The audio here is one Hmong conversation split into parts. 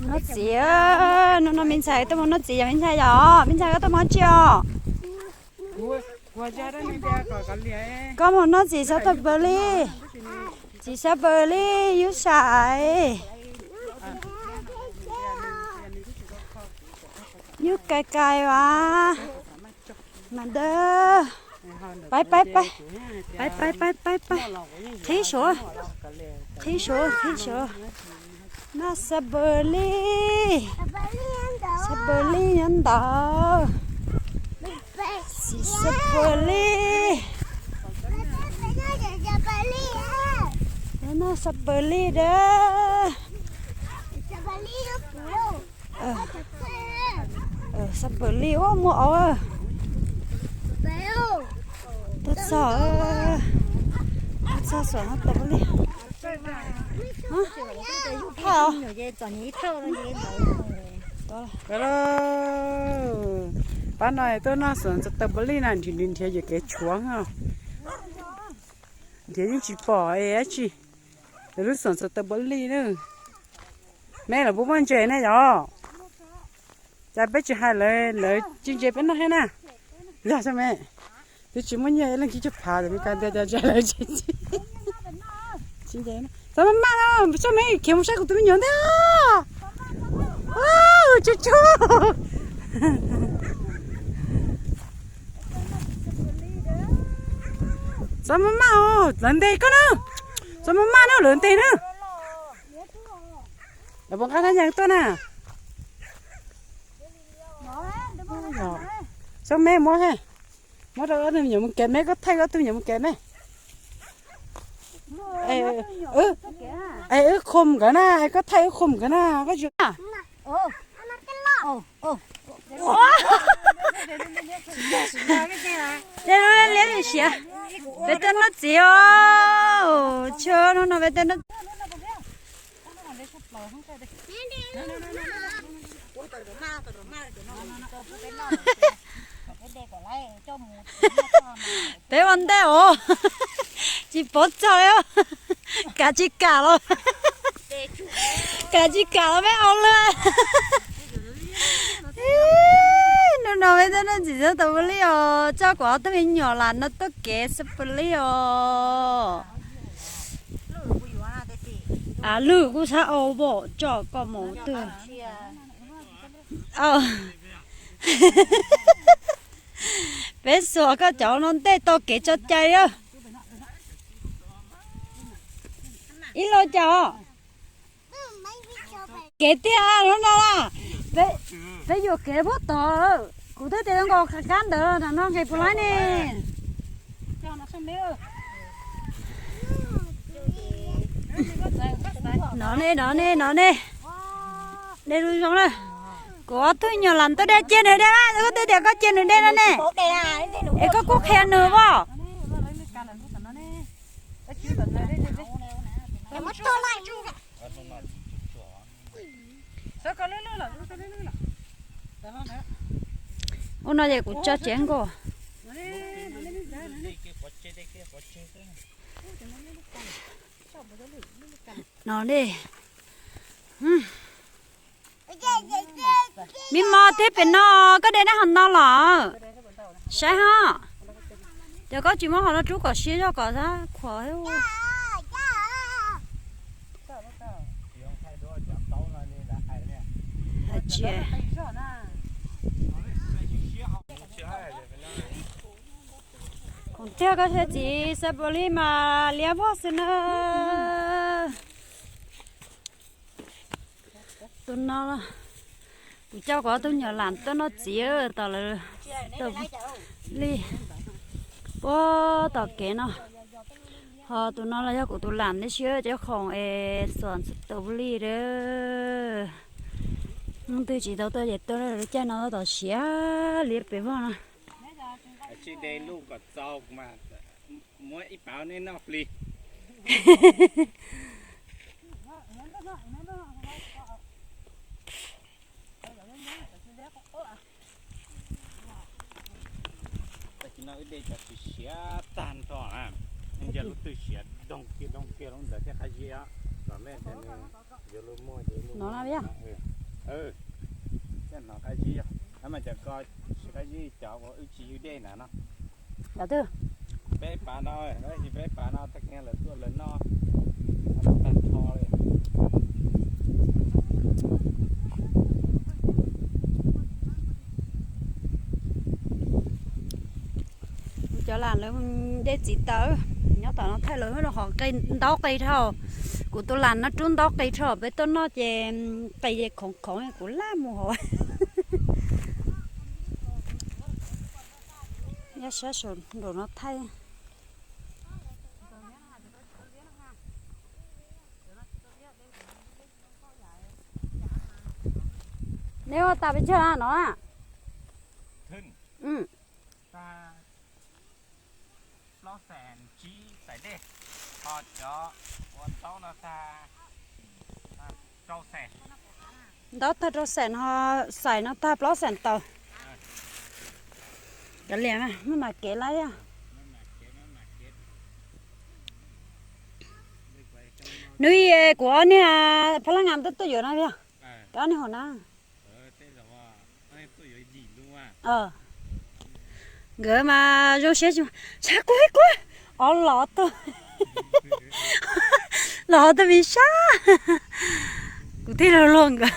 Noj txiv, hnub no me ntxhais tuaj mus noj txiv yom me ntxhais yom, me ntxhais koj tuaj mus dab tsi os? Koj mus noj txiv xab tau pawg li, txiv xab pawg li yub sais. Yub kais kais vas. Mas dawb. Pais pais pais. Pais pais pais pais pais. Qhib suav, qhib suav qhib suav. Noj xab pawg li, xab pawg li nyob ntawd. Txiv xab pawg li. Noj xab pawg li dawb. Xab pawg li ua muaj auv. Tuaj txog, tuaj txog xuam xab pawg li. Pab no tuaj noj xuam xab pawg li na, nrhiav nrhiav nrhiav yuam kev tshuav, nrhiav yeej tsis pom dab tsi. Lawv lub xuam xab pawg li na. Me los puas muaj ntses ne yom? Cas peb tsis hais lawv, lawv ci ntses peb noj thiab na. Yog me, twb tsis muaj nyiaj ib leeg tsib caug phav, me ka ntias cas lawv tsis ntses. Txhob maj maj, tso me khiav mus saib kuv tus me nyuam ntag. Tsuj tsuj. Txhob maj maj, lawv ntes koj na. Txhob maj maj na, lawv ntes na. Lawv puas nqa thaj yees tuaj na? Txhob me muab, muab rau ob tug me nyuam mus kev me, koj thaij ob tug me nyuam mus kev me. Es wb khum nkawd na, es koj thaij wb khum nkawd na, koj tsis. Liab siav, peb tuaj noj txiv os. Tshua hnub no peb tuaj noj. Peb ua ntej os, tsis pov txog li. Kav tsis kam los, kav tsis kam los peb ua lawm. Hnub no peb tuaj noj txiv xab pawg li os, coj kuv ob tug me nyuam lam no tuaj kev xab pawg li os. Lwj kuj sab au pom tso koj mus twg. Peb xuas koj cov no ntej tau kev tso cai a. Ib lo cas os? Kev tiag no na. Peb yuam kev puag tod. Kuv twb tias nkaus kab ntawd no nqis puas laib ne. No ne, no ne, no ne. De lus zoo na. Kuv ob tug nyuam lam tuaj de, cia nws de, koj twb tias koj cia nws de no ne. Es koj kuj qhia nws as. Ua no ces kuv tso tsev nkaus. No ne. Me mos, teb pem no, koj de neb hov no los? Saib ho. Ces koj tsis muab hov no rub kom siab zog kom khuav. Kuv thiab koj thiab txiv xab pos li mas liab vog xwb na. Tus no, kuv coj kuv ob tug nyuam lam tuaj noj txiv tom lawv, tom li puag tom kev no. Ho tus no los yog kuv tus lam tib si, cov khoom es xuam tus li a. Hnub twg tsis tau tuaj ces tuaj lub caij no tom siav liab pes vog no. Tsis de lub kom txaus mas muab ib pab nej noj plig. Tam sim no wb de cov siav siav tag nrho na, yog lub twg siav doog kiag doog kiag lub Thiab qab zib os, kom mej tias nws yuav luag muag ces luag no muag na. Thiaj hnov qab zib, no mas cov ko tsis qab zib cov uas wb tsis ywg dej na no. Cov twg? Peb pav no, tab sis peb pav no tag kis lawv tuaj lawv noj tag nrho li. Kuv cov lam lawv de txiv taws nyob tom no thaij lawv hov qe ntaub qe dhau. Kuv tus lam no rub ntaub qe dhau peb tuaj noj ces qe khoov khoov kuv laj mus hov. Nyob sab saum nraum no thaij. Neb ua tas pes tsawg no? Plaub xees tsib xais dej, ho cov ua ntaub no tag rau xees. Ntaub tag rau xees ho xais no tag plaub xees tawm. Cov liam mas mam kev lawm. Nws kuv ob niag phab laj nga tuaj tuaj yuav no, cov ob niag hauv na. Nkawd mas zoo siab, sab quaj quaj, ob los tuaj, los tuaj me sab, kuv thiaj luag luag nkawd.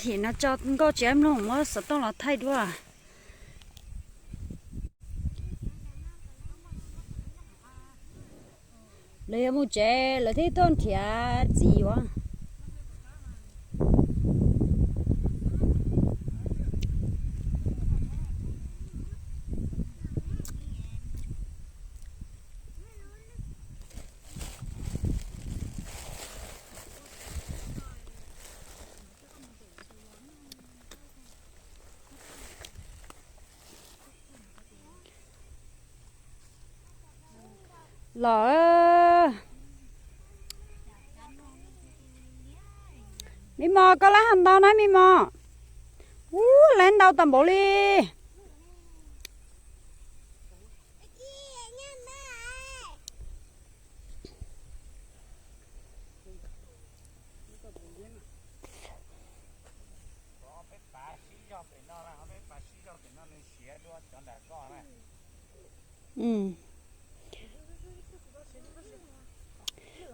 Yim no tso nkauj tsis mloog, muab xov tooj los thaij dua. Lawv yuav mus tsev lawv thiaj tuaj nrhiav txiv yuav. Los, me mos, koj lab hais ntau na me mos. Ub, lab ntau tas npaum li.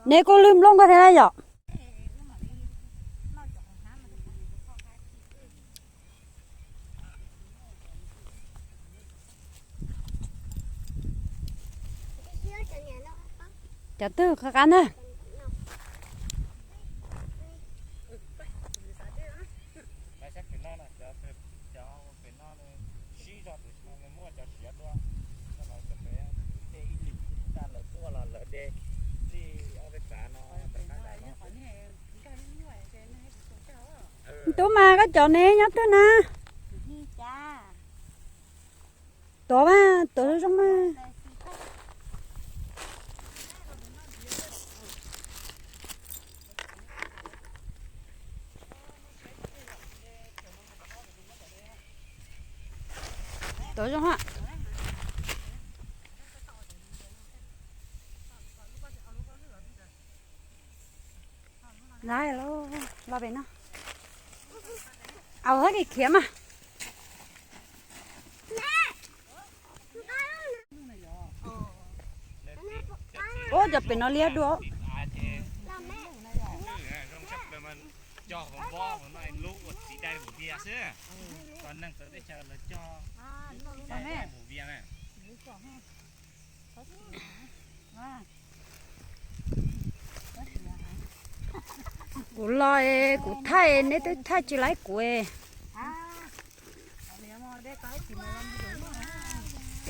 Neb kuj lwj nplooj koj thiab yom? Cov twg qab qab na? Tub mas koj cov ne nyob twg na? Tuav mas, tuav zoo mas. Tuav zoo. Los pem no. Au, hab kis khiav mas. Ua cov pem no liab dua. Kuv los kuv thaij, neb twb thaij tsis laib kuv.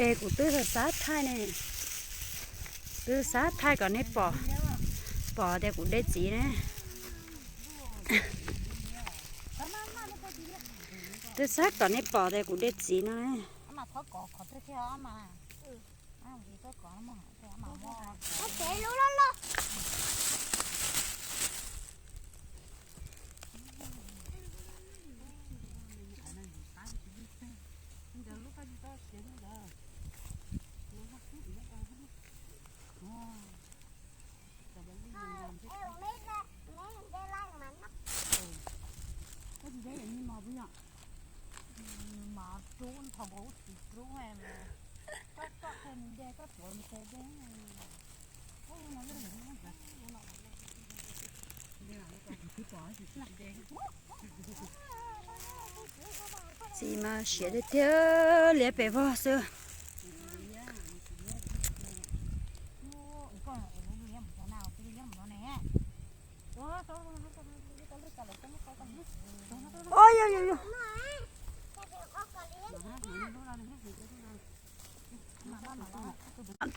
Es kuv twb xav thaij ne, twb xav thaij kom neb pom, pom tias kuv de txiv ne. Twb xav kom neb pom tias kuv de txiv no. Tsev lub loj loj. Txiv mas siav tiag tiag, liab pes vog xwb.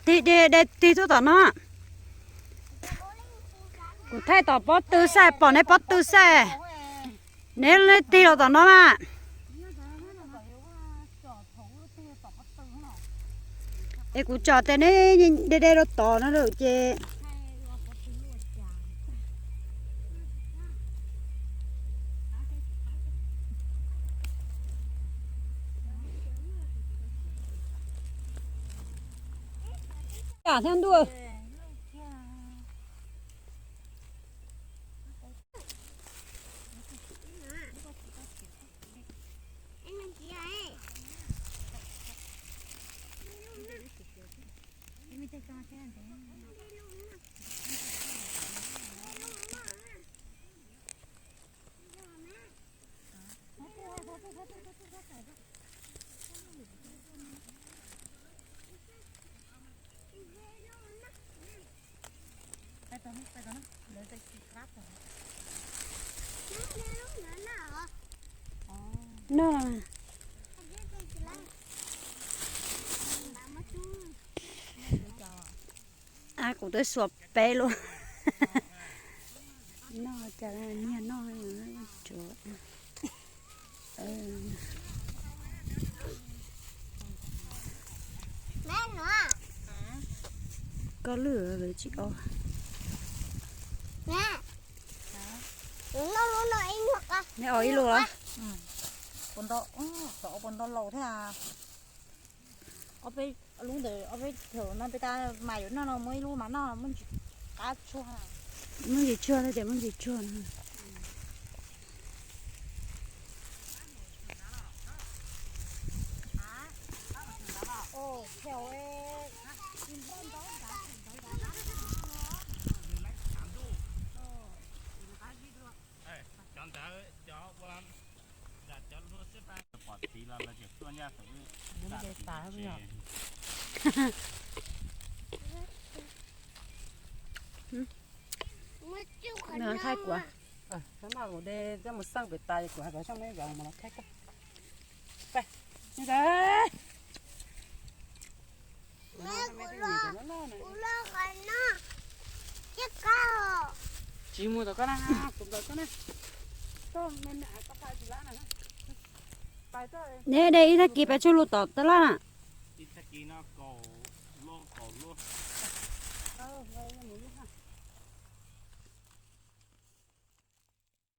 Tig de, de tig tuaj tom no. Kuv thaij tom pob tw xwb, pom neb pob tw xwb. Neb tig los tom no mas. Es kuv tsom tias neb de de rau tod no lawm ces. Thiab ntuj. No. Kuv twb xuas peb lub. No cas niag no tsuav. Koj lwj lawv tsis o. Neb o ib lub los? Puas nto, puas nto laus thiab. Ob peb lub ntawd, ob peb thaum no peb tab mas yuav noj no muab ib lub mas noj, muaj ntsis qab tshuaj. Muaj ntsis tshuaj no ces muaj ntsis tshuaj no. Thaij kuv. Mus xeej pem tas kuv hais kom xyov me zaum mus los thaij koj. Tsis mus tom koj na, kuv nplawm koj na. Neb de ib tag kis pes tsawg lus tom tab laj na?